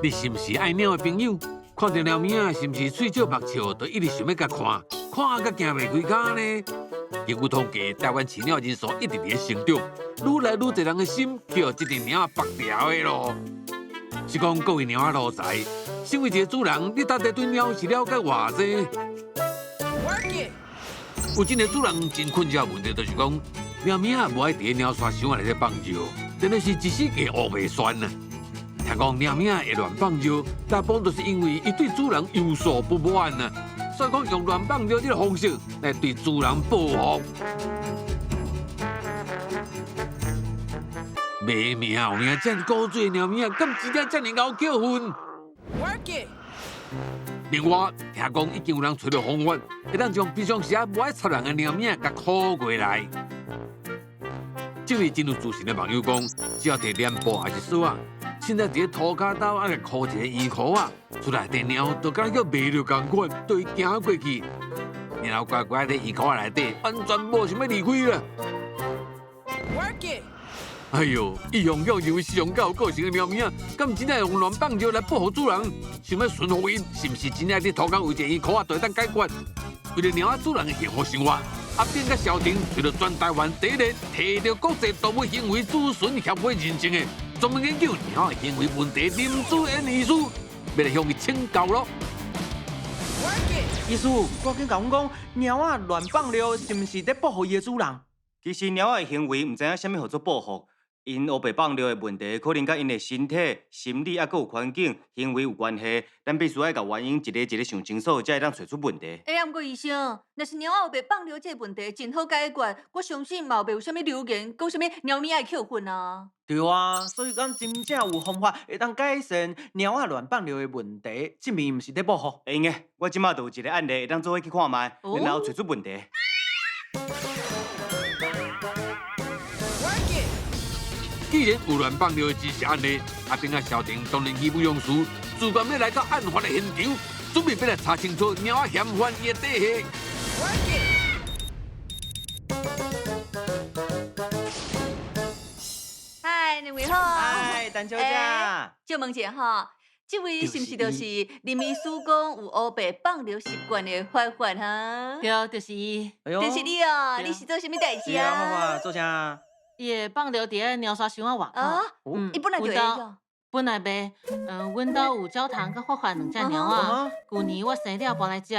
你是毋是愛貓的朋友？看著貓物仔，是毋是喙笑目笑，就一直想欲共看，看甲行袂開跤呢？根據統計，台灣飼貓人數一直佇咧成長，愈來愈濟人的心去予這隻貓仔縛牢的囉。是講各位貓仔奴才，身為一個主人，你到底對貓是了解偌濟？有一個主人真困擾問題，就是講貓物仔無愛佇咧貓砂箱內底放尿，真的是一世界烏白旋啊！聽講貓物仔會亂放尿，大部分都是因為伊對主人有所不滿啊，所以講用亂放尿這個方式來對主人報復。袂命有影，遮爾古錐的貓物仔，敢真正遮爾𠢕教訓？另外，聽講已經有人揣著方法，會當將平常時啊無愛插人的貓物仔，共箍過來。這位真有自信的網友講，只要提簾布抑是索仔，凊彩佇咧塗跤兜仔共箍一個圓箍仔，厝內底貓就敢若叫迷著仝款，就會行過去，然後乖乖佇圓箍仔內底，完全無想欲離開啦。哎喲，一向向認為上較有個性的貓物仔，敢真正用亂放尿來報復主人？想欲馴服𪜶，是毋是真正佇塗跤圍一個圓箍仔就會當解決？為著貓仔主人的幸福生活，阿扁佮蕭婷揣著全台灣第一個提著國際動物行為諮詢協會認證的專門研究貓仔行為問題林志恩醫師，欲來向伊請教囉。醫師，趕緊共阮講，貓仔亂放尿是毋是佇報復伊的主人？其實貓仔的行為毋知影啥物號做報復。𪜶烏白放尿的問題，可能佮𪜶的身體、心理，抑閣有環境、行為有關係。咱必須愛共原因一个一個想清楚，才會當揣出問題。欸，啊毋過醫生，若是貓仔烏白放尿這個問題真好解決，我相信嘛袂有啥物流言，講啥物貓物仔會扣分啊。對啊，所以講真正有方法會當改善貓仔亂放尿的問題，證明毋是佇報復。會用的，我這馬就有一個案例會當做伙去看覓，然後揣出問題。既然有亂放尿的真實案例，阿扁佮蕭婷當然義不容辭，自願欲來到案發的現場，準備欲來查清楚貓仔嫌犯的底細。嗨，兩位好。嗨，陳小姐。借問一下吼，這位是毋是就是林醫師講有烏白放尿習慣的發發哈？對，就是伊。就是你哦，你是做啥物代誌啊？發發做啥？伊會放尿佇咧貓砂箱仔外口。伊本來就會哦。本來袂，阮兜有焦糖佮發發兩隻貓仔。舊年我生了搬來遮，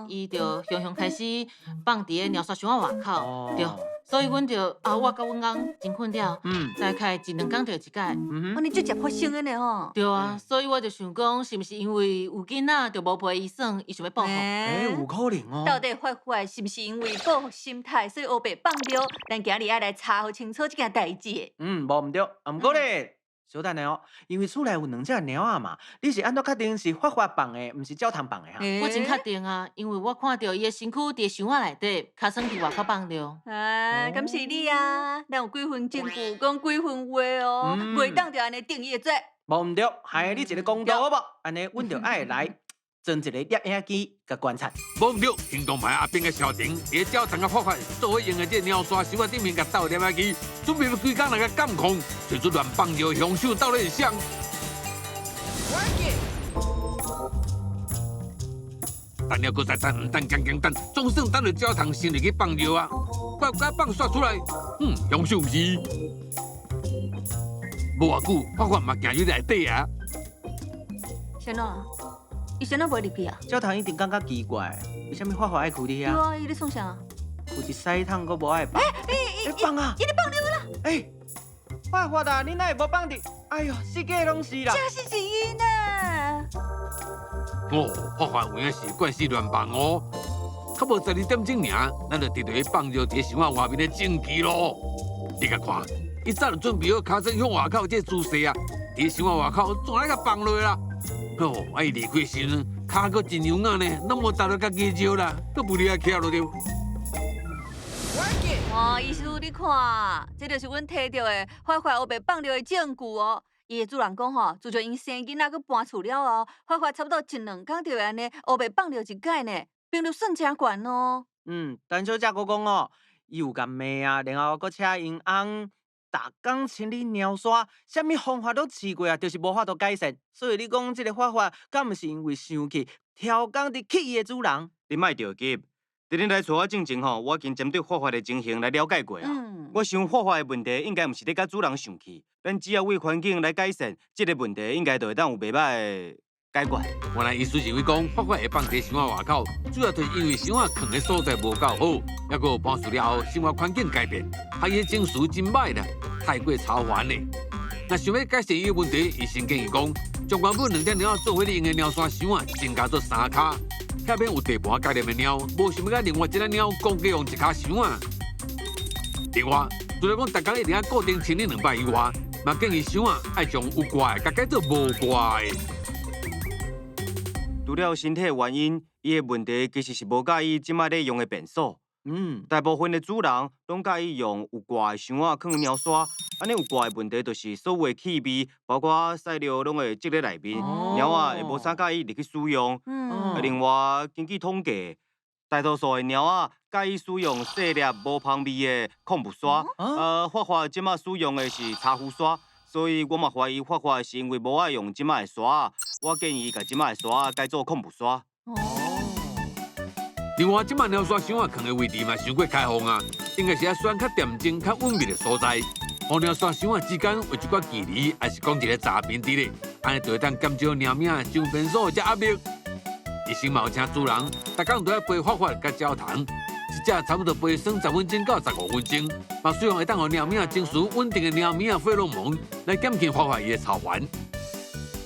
伊就雄雄開始放佇咧貓砂箱仔外口。對，所以阮就啊，我佮阮翁真困擾，大概一兩工就一擺。按呢足常發生的呢吼。對啊，所以我就想講，是毋是因為有囡仔就無陪伊耍，伊想欲報復？欸，有可能哦。到底發發是毋是因為報復心態，所以烏白放尿？咱今日愛來查予清楚這件代誌。嗯，無毋對，啊，毋過咧，小等下哦，因為厝內有兩隻貓仔嘛，你是按怎確定是發發放的，毋是焦糖放的哈？我真確定啊，因為我看著伊的身軀佇箱仔內底，尻川佇外口放尿。啊，敢是你啊？咱有幾分證據，講幾分話哦，袂當就按呢定伊的罪。無毋對，害你一個公道好無？按呢，阮就愛來裝一個攝影機，共觀察。無毋對，行動派阿扁佮蕭婷，佇咧焦糖佮發發做伙用的這個貓砂箱仔頂面共鬥攝影機，準備欲規工來共監控，揣出亂放尿兇手到底是誰？等了閣再等，毋等，等等等，總算等著焦糖先入去放尿啊！乖乖放煞出來，嗯，兇手毋是伊。無偌久，發發嘛行入內底啊。是按怎？伊是按怎無入去啊？焦糖一定感覺奇怪，為啥物發發愛跍佇遐？對啊，伊咧創啥？有一屎桶閣無愛放。欸，放啊！伊咧放尿啦！欸，發發啊，你哪會無放佇？哎喲，四界攏是啦！這是𪜶啊！哦，發發有影是慣勢亂放哦。較無12點鐘爾，咱就佇著伊放尿佇箱仔外面的證據囉。你共看，伊早就準備好尻川向外口這個姿勢啊，佇箱仔外口怎來共放落啦？哦，啊伊離開時陣，跤閣真優雅呢，攏無踏著家己的尿啦，閣無離啊徛落著。哦，醫師你看，這就是阮提著的發發烏白放尿的證據哦。伊的主人講吼，自從𪜶生囡仔閣搬厝了後，發發差不多一兩工就會按呢烏白放尿一擺呢，頻率算誠懸哦。嗯，陳小姐閣講哦，伊有共罵啊，然後閣請𪜶翁逐工清理猫砂，啥物方法攏試過啊，就是無法度改善。所以你講這个發發，敢毋是因為生氣，刁工佇氣伊的主人？你莫著急，佇恁來揣我進前吼，我已經針對發發的情形來了解過啊。我想發發的問題應該毋是咧佮主人生氣，咱只要為環境來改善，這个問題應該就會當有袂䆀的解決。原來醫師認為講，發發會放佇箱仔外口，主要就是因為箱仔囥的所在無夠好，抑閣有搬厝了後生活環境改變，啊伊的情緒真歹啦，太過操煩咧。若想欲改善伊的問題，醫生建議講，將原本兩隻貓仔做伙用的貓砂箱仔增加做三跤，遐邊有地盤概念的貓，無想欲佮另外一隻貓共共用一跤箱仔。另外，除了講逐工一定愛固定清理兩擺以外，嘛建議箱仔愛將有掛的，共改做無掛的。除了身體的原因，伊的問題其實是無佮意這擺咧用的便所。大部分的主人攏佮意用有掛的箱仔囥貓砂，按呢有掛的問題就是所有的氣味，包括屎尿攏會積咧內面，貓仔會無啥佮意入去使用。啊，另外根據統計，大多數的貓仔佮意使用細粒無芳味的礦物刷，發發這擺使用的是茶壺刷，所以我嘛懷疑發發是因為無愛用這擺的刷，我建議共這擺的刷改做礦物刷。另外，這擺貓砂箱仔囥的位置嘛，傷過開放啊，應該是愛選較恬靜、較隱秘的所在，予貓砂箱仔之間有一寡距離，抑是講一个閘邊佇咧，按呢就會當減少貓物仔上便所的這壓力。醫生嘛有請主人，逐工都愛陪發發佮焦糖，一隻差不多陪耍10分鐘到15分鐘，嘛使用會當予貓物仔情緒穩定的貓物仔費洛蒙來減輕發發伊的操煩。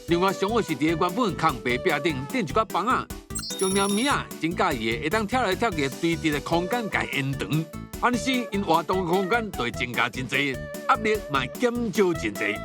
另外，上好是佇原本空白壁頂墊一寡枋仔，將貓物仔真佮意的會當跳來跳去的垂直的空間共延長，按呢時𪜶活動的空間就會增加真濟，壓力嘛會減少真濟。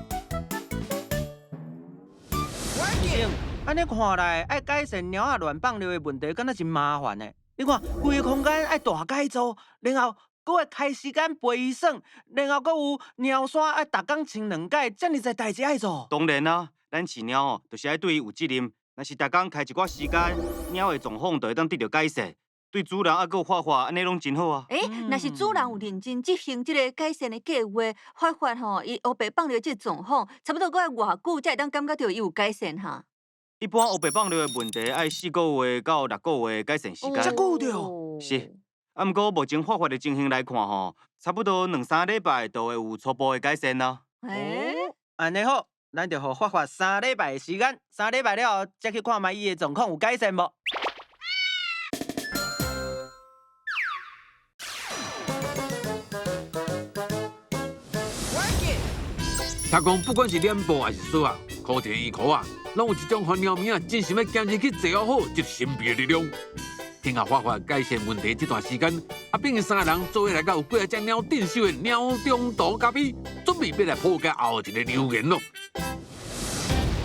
按呢看來，愛改善貓仔亂放尿的問題，敢若真麻煩呢。你看，規个空間愛大改造，然後閣愛開時間陪伊耍，然後閣有貓砂愛逐工清兩擺，遮爾濟代誌愛做。當然啦，咱飼貓哦，就是愛對伊有責任。若是逐工開一寡時間，貓的狀況就會當得著改善，對主人抑閣有發發，按呢攏真好啊。欸，若是主人有認真執行這个改善的計劃，發發吼，伊烏白放尿這个狀況，差不多閣愛偌久才會當感覺著伊有改善哈？一般烏白放尿的問題，愛4個月到6個月改善時間。遮久著？是。啊，毋過目前發發的情形來看吼，差不多兩三禮拜就會有初步的改善啦。哦，按呢好，咱就予發發三禮拜的時間，三禮拜了後才去看覓伊的狀況有改善無。聽講不管是臉部還是手仔，箍一个圓箍仔，攏有一種予貓物仔真想欲行入去坐好，這神秘的力量。聽下發發改善問題這段時間，阿扁𪜶三个人做伙來到有幾仔隻貓鎮守的貓中途咖啡，準備欲來破解後一个留言囉。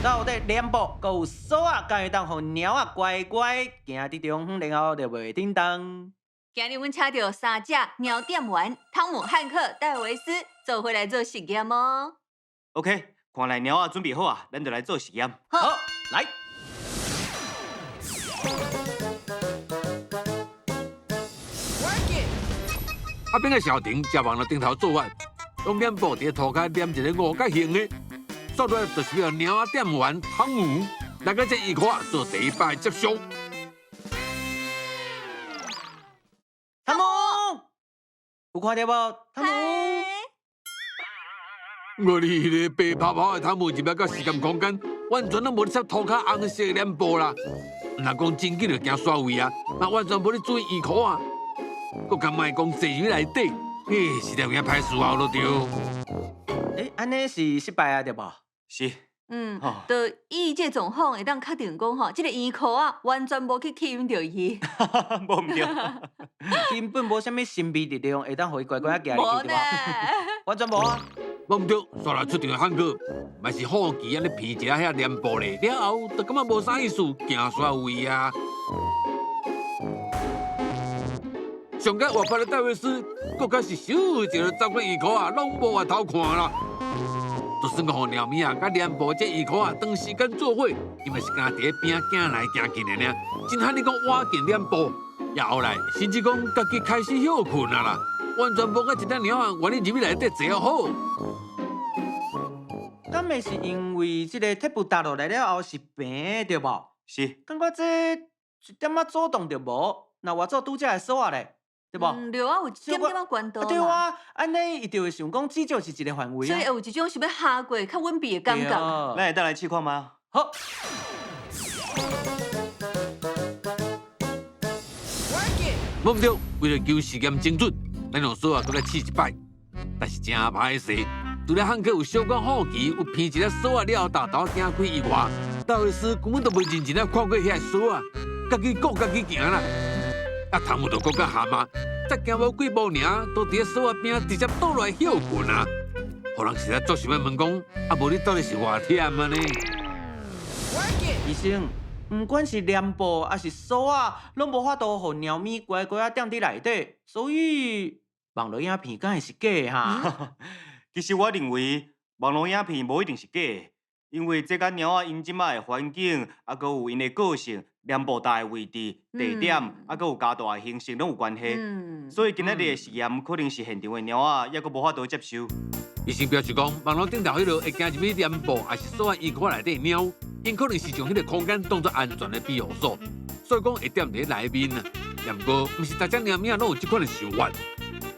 到底臉部閣有鎖仔，敢會當予貓仔乖乖行佇中央，然後就袂叮當。今日阮請著三隻貓店員湯姆、漢克、戴維斯做伙來做實驗哦。 OK，看來貓仔準備好啊，咱就來做實驗。好，來。阿扁个小婷食網絡頂頭做法，用臉布佇塗跤黏一个五角形的，煞落就是欲貓仔店員湯姆來佮這圓箍仔做第一擺接觸。湯姆，有看著無？湯姆。我哩彼个白泡泡的湯姆入來到實驗空間，完全攏無咧插塗跤紅色臉布啦。毋若講真緊就行刷位啊，嘛完全無咧注意圓箍仔。閣敢莫講坐入內底，嘿，實在有影歹事啊，囉著。欸，按呢是失敗啊，對無？是。就以這個狀況會當確定講吼，這个圓箍仔完全無去吸引著伊。無毋對。根本無啥物神秘力量會當予伊乖乖仔行入去，對無？完全無啊。無毋對，煞來出場的漢克，嘛是好奇按呢鼻一下遐臉布咧，了後就感覺無啥意思，行煞位啊。上較活潑的戴維斯，閣較是咻一个走過圓箍仔，攏無外頭看啦。就算講予貓物仔佮臉部這圓箍仔長時間做伙，伊嘛是干焦佇咧邊仔行來行去爾爾，真罕你講倚近臉部。也後來甚至講家己開始歇睏啊啦。完全無佮一隻貓仔願意入去內底坐好。敢會是因為這個鐵布搭落來了後是平的對無？是。感覺這一點仔阻擋就無，若換做拄才的索仔咧，對無？嗯，對啊，有一點點仔懸度。對啊，按呢伊就會想講至少是一個範圍。所以會有一種想欲跨過較穩備的感覺。咱會當來試看覓？好。無毋對，為了求實驗精準，咱用索仔閣來試一擺，但是真歹勢。除了漢克有小可好奇，有鼻一个索仔了後，沓沓仔行開以外，戴維斯根本就袂認真仔看過遐个索仔，家己顧家己行啦。啊，頭毛就閣較譀啊，才行無幾步爾，都佇咧索仔邊仔直接倒落來歇睏啊！予人實在足想欲問講，啊，無你到底是偌忝啊呢？醫生，毋管是簾布抑是索仔，攏無法度予貓咪乖乖仔踮佇內底，所以網路影片敢會是假的哈？其實我認為網路影片無一定是假的，因為這佮貓仔𪜶這擺的環境，啊，閣有𪜶的個性、簾布搭的位置、地點，啊，閣有加大的形式攏有關係。所以今仔日的實驗可能是現場的貓仔，猶閣無法度接受。醫生表示講，網路頂頭彼落會行入去簾布，抑是索仔衣褲內底的貓，𪜶可能是將彼个空間當作安全的庇護所，所以講會踮佇咧內面啊。毋過，毋是逐隻貓咪仔攏有這款的想法。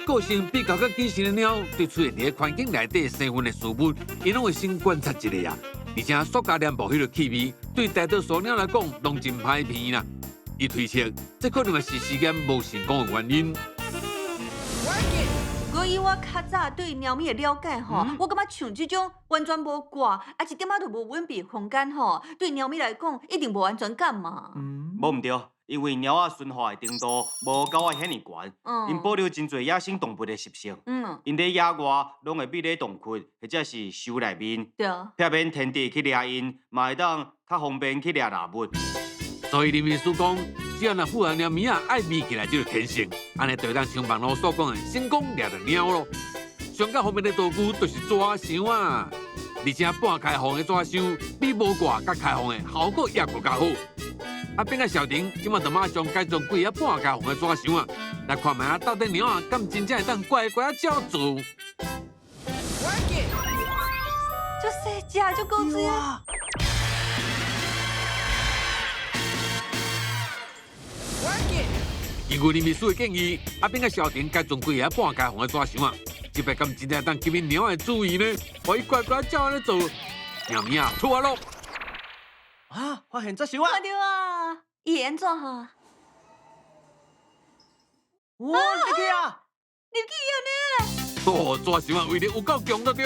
個性比較較謹慎的貓，對出現佇咧環境內底生分的事物，𪜶攏會先觀察一下啊。而且塑膠簾布彼个氣味，對大多數貓來講，攏真歹鼻啦。伊推測，這可能嘛是實驗無成功的原因。閣以我較早對貓咪的了解吼，我感覺像這種完全無掛，啊一點仔都無穩備的空間吼，對貓咪來講一定無安全感嘛。無毋對，因為貓仔馴化的程度無狗仔遐爾懸，𪜶保留真濟野生動物的習性。𪜶佇野外攏會覕佇洞窟或者是樹內面，避免天敵去掠𪜶，嘛會當較方便去掠獵物。所以林醫師講，只要若符合貓咪仔愛避起來這个天性，按呢就會當像網路所講的，成功掠著貓囉。上較方便的道具就是紙箱啊，而且半開放的紙箱比無蓋佮開放的效果猶閣較好。阿扁佮小婷這馬就馬上改裝幾个半開放的紙箱啊，來看覓仔到底貓仔敢真正會當乖乖仔照做。足細隻，足古錐啊！根據林醫師的建議，阿扁佮小婷改裝幾个半開放的紙箱啊，這擺敢真正會當吸引貓仔的注意呢？予伊乖乖照按呢做，貓咪仔出發囉！啊！發現紙箱啊！看著啊！伊會按怎哈？哇！入去啊！入去按呢？哦，紙箱仔威力有夠強著對。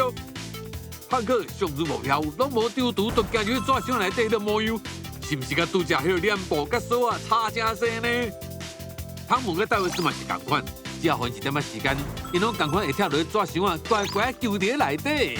漢克上次目標攏無丟櫥，就行入去紙箱內底彼个模樣，是毋是佮拄才彼个簾布佮索仔差誠濟呢？湯姆佮戴維斯嘛是仝款，只要予𪜶一點仔時間，𪜶攏仝款會跳落去紙箱仔，乖乖勼佇咧內底。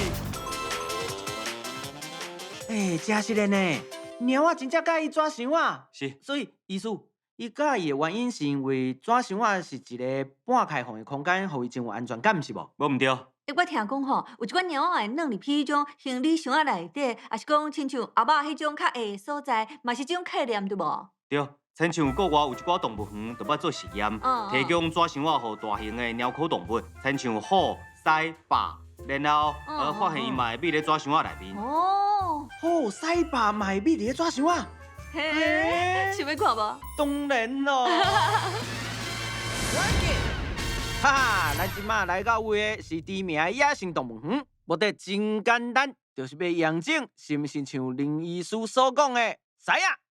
欸，真實的呢，貓仔真正佮意紙箱仔。是。所以，醫師，伊佮意的原因是因為紙箱仔是一个半開放的空間，予伊真有安全感，是無？無毋對。欸，我聽講吼，有一寡貓仔會鑽入去彼種行李箱仔內底，抑是講親像鴨仔彼種較下的所在，嘛是一種概念，對無？對，親像國外有一寡動物園，就捌做實驗，提供紙箱仔予大型的貓科動物，親像虎、獅、豹，然後發現伊嘛會覕佇紙箱仔內面。哦，虎、獅、豹嘛會覕佇咧紙箱仔？嘿，想欲看無？當然咯。哈哈，咱這馬來到位的是知名的野生動物園，目的真簡單，就是欲驗證是毋是像林醫師所講的，獅仔、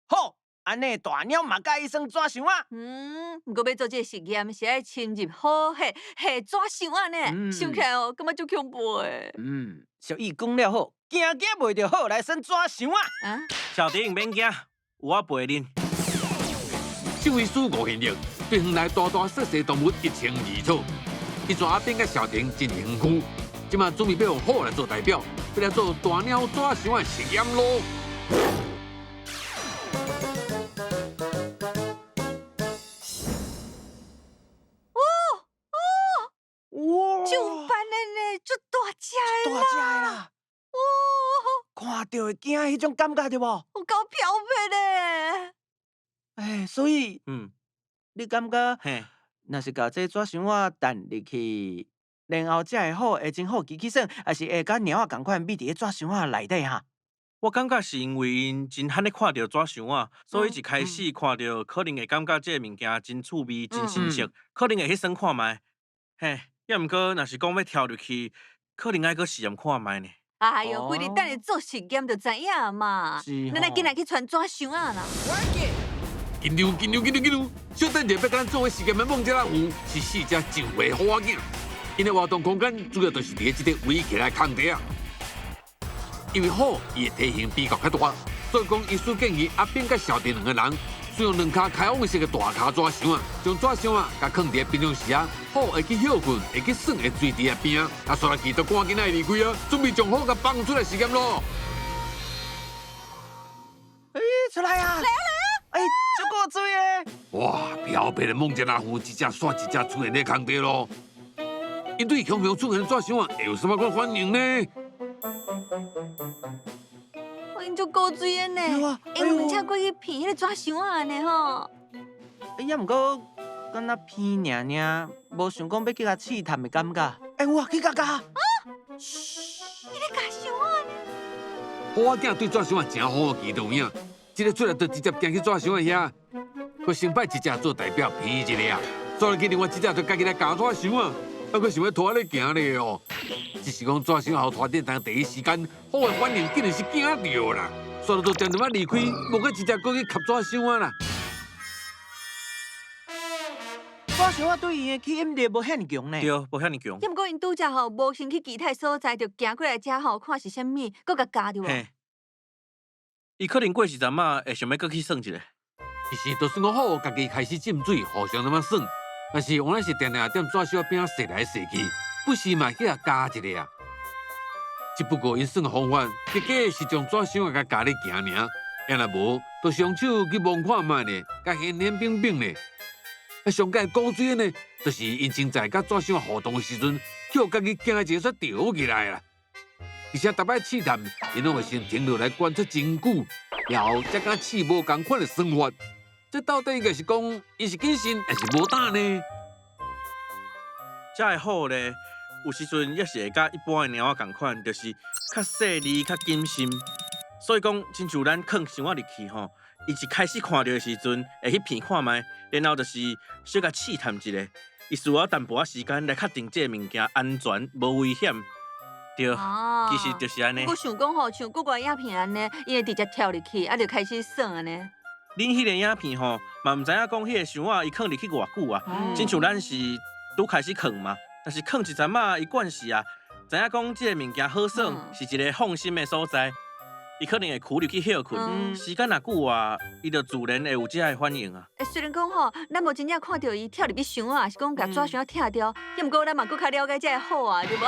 虎，按呢大貓嘛佮意耍紙箱仔。嗯，毋過欲做這个實驗是愛深入虎下下紙箱仔呢，想起來哦，感覺足恐怖的。嗯，俗語講了好，驚驚袂著好來耍紙箱仔。啊，小婷免驚，有我陪恁。獸醫師吳憲益對園內大大細細動物一清二楚。伊帶阿扁佮小婷進園區，這馬準備欲用虎來做代表，欲來做大貓紙箱的實驗囉。哦哦，哇！就煩的呢，足大隻的大隻的啦！哦，看著會驚彼種感覺對無？有夠飄忽的。欸，所以，你感覺若是共這紙箱仔擲入去，然後才會虎會真好奇去耍，抑是會佮貓仔仝款覕佇咧紙箱仔內底哈？我感覺是因為𪜶真罕咧看著紙箱仔，所以一開始看著可能會感覺這个物件真趣味、真新鮮，可能會去耍看覓。嘿，抑毋過若是講欲跳入去，可能愛閣試驗看覓呢。哎喲，規日等咧做實驗就知影嘛。咱來緊來去傳紙箱仔啦。緊張緊張緊張緊張！小等者欲佮咱做伙實驗的孟加拉虎是四隻上歲虎仔囝，𪜶的活動空間主要就是佇咧這個圍起來空地啊。因為虎伊的體型比較較大，所以講醫師建議阿炳佮小弟兩個人使用兩跤開放式的大跤紙箱啊，將紙箱啊共囥佇咧平常時啊，虎會去歇睏，會去耍的水池仔邊啊，啊，煞落去就趕緊愛離開啊，準備將虎共放出來實驗囉。欸，出來啊！來啊來啊！欸，足古錐的！哇，飄白的孟加拉虎一隻煞一隻出現咧空地囉。𪜶對雄雄出現紙箱啊，會有啥物款反應呢？𪜶足古錐的呢，𪜶毋才過去鼻彼个紙箱仔呢吼。欸，抑毋過敢若鼻爾爾，無想講欲去共試探的感覺。欸，有啊，去共咬。啊！噓，伊咧咬箱仔呢。虎仔囝對紙箱仔誠好奇，就有影，這个出來就直接行去紙箱仔遐，閣先派一隻做代表鼻一下啊，煞落去另外一隻就家己來咬紙箱仔，啊，閣想欲拖咧行咧哦。只是講紙箱予拖電當第一時間，虎的反應竟然是驚著啦，煞落就恬恬仔離開，無閣直接過去合紙箱仔啦。紙箱仔對𪜶的吸引力無遐爾強呢。對，無遐爾強。抑毋過𪜶拄才吼無先去其他所在，就行過來遮吼看是啥物，閣共咬著無？嘿，伊可能過一陣仔會想欲閣去耍一下。其實就算講虎家己開始浸水，互相踮仔耍，但是原來是定定踮紙箱邊仔踅來踅去，不時嘛去共咬一下啊。只不過𪜶耍的方法，結果是將紙箱仔共咬咧行爾，抑若無，就雙手去摸看覓咧，共掀掀爿爿咧。啊，上蓋古錐的呢，就是𪜶正在佮紙箱互動的時陣，去予家己驚一个煞著起來啦。而且逐擺試探，𪜶攏會先停落來觀察真久，然後才敢試無仝款的耍法。這到底應該是講𪜶是謹慎，抑是無膽呢？遮的虎咧，有時陣也是會佮一般的貓仔仝款，就是較細膩、較謹慎。所以講，親像咱囥箱仔入去吼，伊一開始看著的時陣，會去鼻看覓，然後就是小共試探一下，伊需要淡薄仔時間來確定這个物件安全、無危險。對，其實就是按呢。我想講吼，像國外影片按呢，伊會直接跳入去，啊，就開始耍按呢。恁彼個影片吼，嘛毋知影講彼個箱仔伊囥入去偌久啊？親像咱是拄開始囥嘛，但是囥一陣仔，伊慣勢啊，知影講這個物件好耍，是一個放心的所在，伊可能會踞入去歇睏。時間若久啊，伊就自然會有這个反應啊。欸，雖然講吼，咱無真正看著伊跳入去箱仔，抑是講共紙箱仔拆掉，抑毋過咱嘛閣較了解這个虎啊，對無？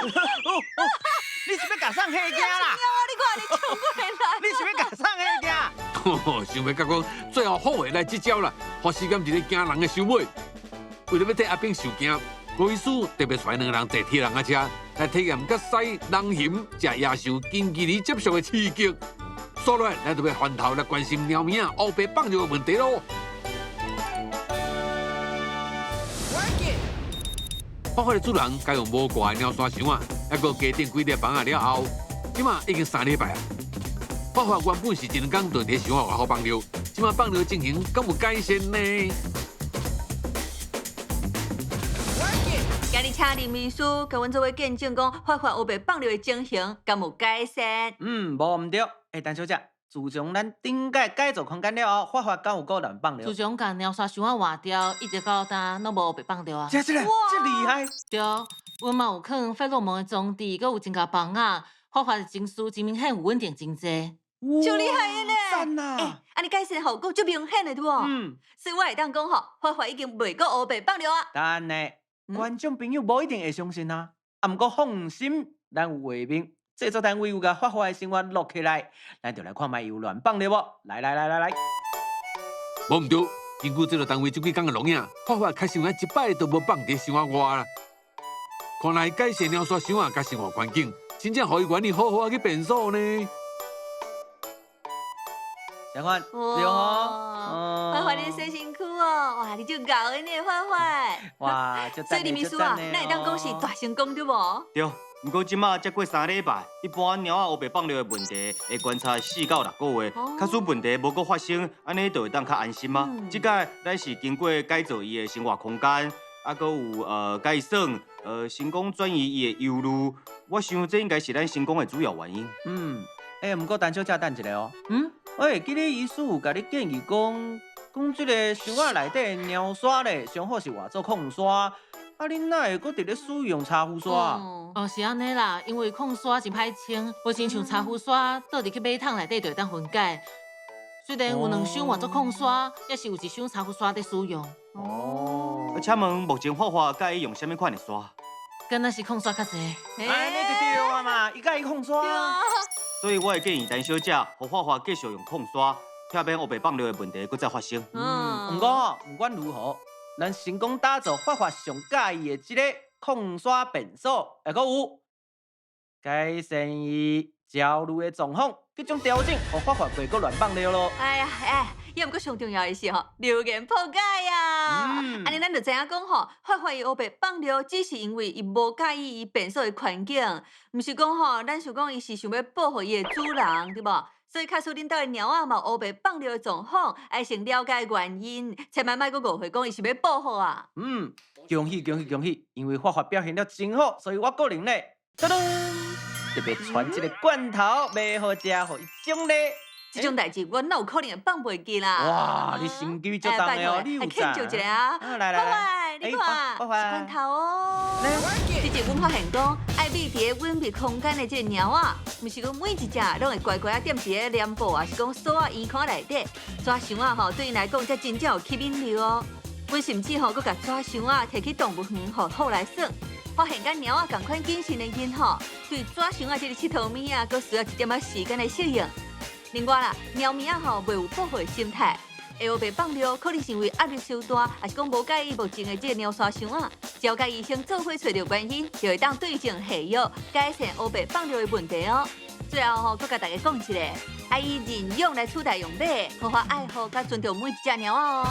你是欲共啥嚇驚啦？你看你衝過來，你是欲共啥嚇驚？想欲到講，最後虎會來這招啦，予時間一个驚人的收尾。為著欲替阿炳受驚，吳醫師特別帶兩个人坐鐵人仔車來體驗佮獅、人熊、食野獸近距離接觸的刺激。煞落來，咱就欲翻頭來關心貓咪仔烏白放尿的問題囉。發發的主人改用無掛的貓砂箱仔，抑閣加墊幾粒枋仔了後，這馬已經三禮拜啊。發發原本是一兩工就佇箱仔外口放尿，這馬放尿情形敢有改善呢？今日請林醫師共阮做伙見證，講發發烏白放尿的情形敢有改善？嗯，無毋對。欸，陳小姐，自從咱頂擺改造空間了後，發發敢有閣亂放尿？自從共貓砂箱仔換掉，一直到今攏無烏白放尿啊！這這個，這厲害！對，阮嘛有囥費洛蒙的裝置，閣有增加枋仔，發發的情緒真明顯有穩定真濟。足厲害的呢！讚啊！欸，按呢改善效果足明顯的對無？嗯。所以我會當講吼，發發已經袂閣烏白放尿啊！等下，觀眾朋友無一定會相信啊，啊，毋過放心，咱有畫面，製作單位有共發發的生活錄起來，咱就來看覓伊有亂放尿無？來來來來來，無毋對，根據這個單位這幾工的錄影，發發確實有一擺都無放佇箱仔外啦。看來改善貓砂箱仔佮生活環境，真正予伊願意好好仔去便所呢。小款，對哦，發發你洗身軀哦。哇，你足𠢕的呢，發發。哇，所以林醫師啊，咱會當講是大成功對無？對，毋過這馬才過3禮拜，一般貓仔烏白放尿的問題會觀察4到6個月，假使問題無閣發生，按呢就會當較安心啊。這擺咱是經過改造伊的生活空間，啊，閣有共伊耍，成功轉移伊的憂慮，我想這應該是咱成功的主要原因。嗯，欸，毋過陳小姐等一下哦。嗯？會記得醫師有共你建議講，講這个箱仔內底的貓砂咧，上好是換做礦砂。啊，恁哪會閣佇咧使用柴胡刷？哦，是按呢啦，因為礦砂真歹清，無親像柴胡刷倒入去馬桶內底就會當分解。雖然有兩箱換做礦砂，也是有一箱柴胡刷佇使用。哦。請問目前發發佮意用啥物款的刷？敢若是礦砂較濟。按呢就對啊嘛，伊佮意礦砂。所以我會建議陳小姐，予發發繼續用礦砂，避免烏白放尿的問題閣再發生。嗯，毋過毋管如何，咱成功打造發發上佮意的這个礦砂便所，還閣有改善伊焦慮的狀況，這種調整，予發發袂閣亂放尿囉。哎呀哎，猶毋過上重要的是吼，流言破解啊！按呢咱就知影講吼，發發伊烏白放尿，只是因為伊無佮意伊便所的環境，毋是講吼，咱想講伊是想欲報復伊的主人，對無？所以，假使恁兜的貓仔嘛有烏白放尿的狀況，愛先了解原因，千萬莫閣誤會講伊是欲報復啊！嗯，恭喜恭喜恭喜！因為發發表現了真好，所以我個人咧，噔噔，特別傳這个罐頭欲予食，予伊獎勵。這種代誌，我哪有可能會放袂記啦？哇，你心機足重的哦，你有慶祝一下啊！來來來，你看，是罐頭哦。最近阮發現講，愛覕佇個隱密空間的這个貓仔，毋是講每一隻攏會乖乖仔踮佇个簾布，抑是講鎖仔圓框內底。紙箱仔吼，對𪜶來講才真正有吸引力哦。阮甚至吼，閣共紙箱仔提去動物園，予兔來耍。發現佮貓仔仝款謹慎的𪜶吼，對紙箱仔這个𨑨迌物仔，閣需要一點仔時間來適應。另外啦，貓咪仔吼袂有報復的心態，會烏白放尿，可能是因為壓力傷大，抑是講無佮意目前的這个貓砂箱仔。只要佮醫生做伙揣著原因，就會當對症下藥，改善烏白放尿的問題哦。最後吼，閣共大家講一下，愛以認養來取代用買，好好愛護佮尊重每一隻貓仔哦。